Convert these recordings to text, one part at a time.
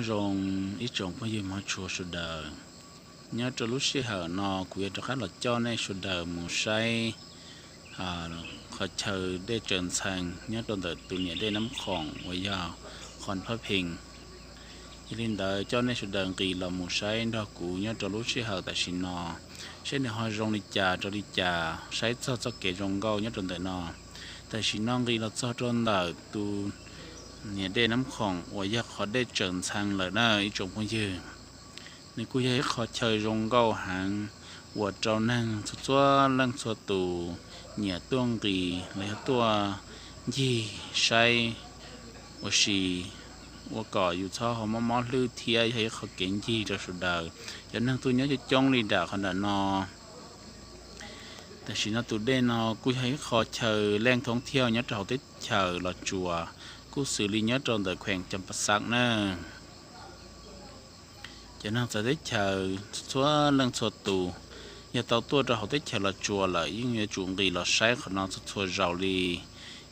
Zoo ib tsoom phooj ywg hmov tshua sawv daws, nyob rau lub sij hawm no kuv yuav rov qab los coj nej sawv daws mus saib qhov chaw dej Tsaws Ntxhee nyob rau ntawm tus niam dej Nab Khoom uas yog Khon Phab Pheej. Yog li ntawd coj nej sawv daws nqis los mus saib nrog kuv nyob rau lub sij hawm tam sim no, saib nws ho zoo li cas rau li cas, saib txog txoj kev zoo nkauj nyob rau ntawm no. Tam sim no nqis los txog rau ntawm tus niam dej Nab Khoom uas yog qhov dej Tsaws Ntxhee lawm na ib tsoom phooj ywg. Nws kuj yog ib qho chaw zoo nkauj heev uas rau neeg txhua txhua leej txhua tus nyiam tuaj nqis los yog tuaj ncig saib ua si, ua kom yus txhob ho mob mob hlwb thiab yog ib qho kev ncig rau sawv daws cov neeg tuaj nyob coob coob li nram qhov nram no. Tam sim no tus dej no kuj yog ib qho chaw leej thoob thiauj nyob rau hauv teb chaws Los Tsuas, kuj xws li nyob rau ntawm kheem Cam Pas Xav na. Cov neeg txawv teb chaws txhua leej txhua tus yog tau tuaj rau hauv teb chaws Los Tsuas lawm yeej yuav tsum nqis los saib qhov no txhua txhua zaus li.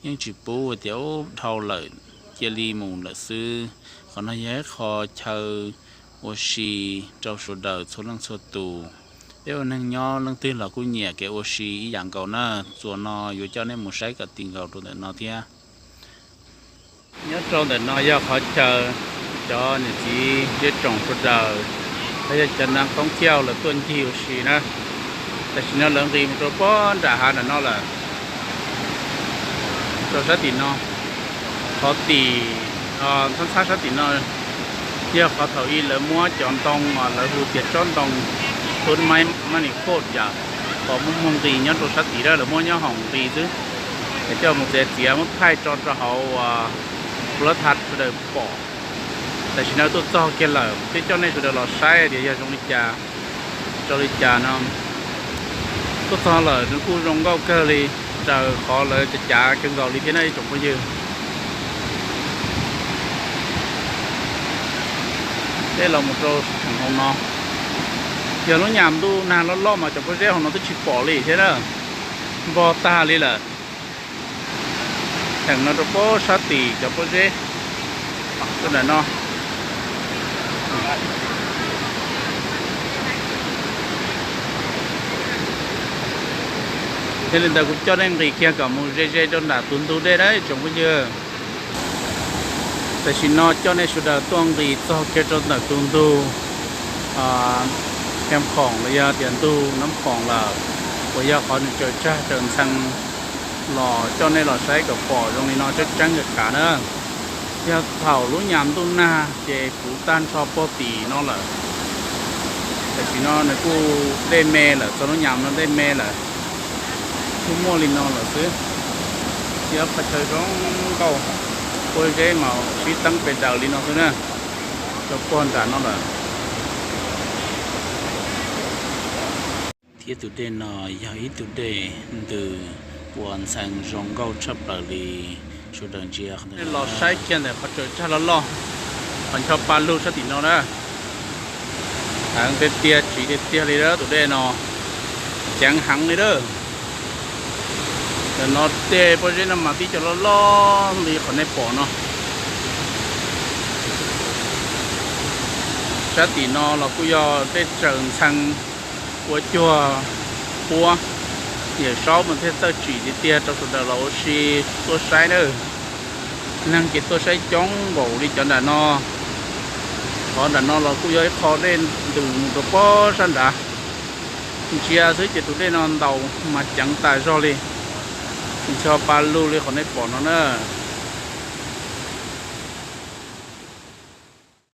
Yeej tsis pub tias ub dhau lawm cia li mus lawm xwb. Qhov no yog ib qho chaw ua si rau sawv daws txhua leej txhua tus. Peb ua neeg nyob leej twg los kuj nyiam kev ua si ib yam nkaus na. Txuas no yuav coj nej mus saib kom ti nkaus rau ntawm no thiab. Nyob rau ntawm no yog qhov chaw cov niam txiv zej tsoom sawv daws los yog cov neeg thoob thiauj lawv tuaj ncig ua si na. Tam sim no lawv nqis mus rau pob nram hav nram no lawm, rau sab tim no. Qhov tim ntxhab ntxhab sab tim no yog qhov thaum ub lawv muab cov ntoo lawv hu tias tsob ntoo thun mai mani khoj yam, qhov muaj muag nqis nyob rau sab tim lawv muab nyob hoom nqis xwb, es coj mus txiav txiav muab thaij tso rau hauv ua lab tha sawv daws pom. Tam sim no tuaj txog kiag lawm thiab coj nej sawv daws los saib tias yog zoo li cas rau li cas no. Tuaj txog lawm nws kuj zoo nkauj kawg li, raws qhov lawv cav cav kawg nkaus li thiab na ib tsoom phooj ywg. Dej los mus rau theem hauv no, yog lub nyam ntuj nag loj loj mas cov pob zeb hauv no twb tsis pom li thiab na, npog tag li lawm. Theem no rau pob sab tim cov pob zeb, rau ntawm no. Yog li ntawd kuv coj nej nqis kiag kom mus ze ze rau nram tus ntug dej na ib tsoom phooj ywg. Tam sim no coj nej sawv daws tuaj nqis txog kiag rau ntawm tus ntug Nab Khoom los yog tias ntug Nab Khoom lawm, uas yog qhov nws tsaws tsag tsaws ntxhee los coj nej los saib kom pom zoo li no tseeb tseeb kawg kav na. Yog thaum lub nyam ntuj nag ces puv tag nrho pog tim no lawm. Tam sim no nws kuj dej me lawm, txog lub nyam no dej me lawm, kuj muaj li no lawm xwb. Yog qhov chaw zoo nkauj, pob zeb mas sib teeb pes daws li no xwb na, rau pog nram no lawm. Thiab tus dej no yog ib tug dej ntws uas ntxhee zoo nkauj tshaj plaws li. Sawv daws ntsia, los saib kiag ntawm qhov tsaws tsag loj loj, qhov ncho pa lug sab tim no na. Heev tiag tiag, tsiv tiag tiag li tus dej no, ceev heev li lawm. Tam no tej pob zeb no mas tib co loj loj li qhov nej pom no. Sab tim no los kuj yog dej tsaws ntxhee ua cuag puab. Yawm Saub mas thiaj txawj tsim tiag tiag rau sawv daws los ua si tuaj saib na. Neeg ces tuaj saib coob npaum li cov nram no. Qhov nram no los kuj yog ib qho dej ntws mus rau pob sab nrad. Ntsia xwb ces tus dej no ntaus mas ceev tas zog li, ncho pa lug li qhov nej pom no na.